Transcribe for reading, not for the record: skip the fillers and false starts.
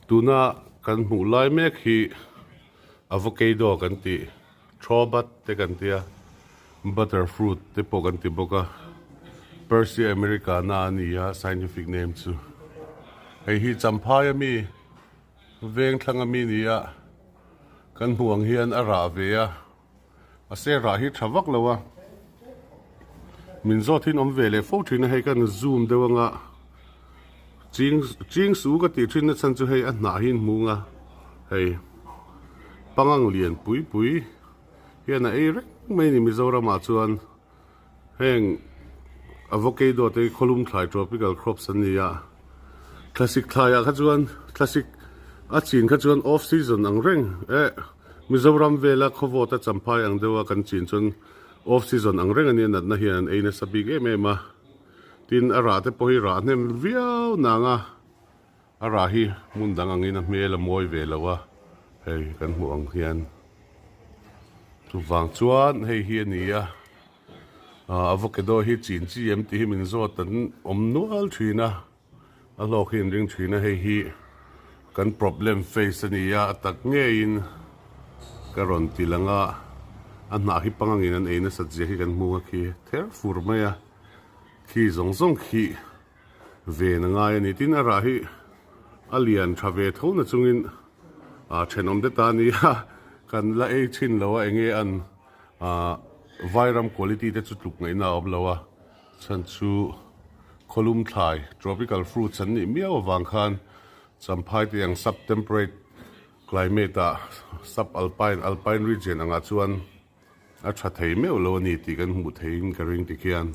Tuna kan hmuh lai mek hi avocado kan tih trawbat te kan tia butter fruit te pawh kan ti bawk a Persia americana a ni a scientific name chu hei hi champhai ami veng thlang ami ni a kan hmuh ang hian a rah ve a. A se rah hi tha vak lo a, min zawt hin awm ve leh fo thin a, hei kan zoom deuh anga ching ching su ka tih thin na chhan chu hei a hnah hi hmung a, hei pangang lian pui pui hian a ei reng mai a ni Mizoram ah chuan. Heng avocado te hi khawlum thlai tropical crops an ni a, thlasik thlaiah kha chuan thlasik a chin kha chuan off season ang reng eh Mizoram vela khawvawt a champhai ang deuha kan chin chuan off season ang reng a nia natna hian an ei nasa bik em em a, tin a rah te pawh hi rah hnem viau nang a, a rah hi hmun dang angin a hmel a mawi ve lo a, hei kan hmuh ang hian chuvang chuan hei hi a ni a. Avocado hi chin chi em tih hi min zawt an awm nual thin a, a hlawk hi an ring thin a, hei hi kan problem face a ni a, a tak ngeiin ka rawn ti lang a, a hnah hi pangangin an ei nasat zia khi kan hmu a khi ther fur mai a, khi zawng zawng khi ven a ngai a ni, tin a rah hi a lian tha ve tho na chungin thenawm te tan nia kan la ei thin lo a enge an. Ahh vairam quality te chu tluk ngaihna a awm lo a, chhan chu khawlum thlai tropical fruits an nih miau avang khan champhai te ang sub temperate climate ah sub alpine alpine region angah chuan a tha thei meuh lo a ni tih kan hmuh theiin ka ring tikhian.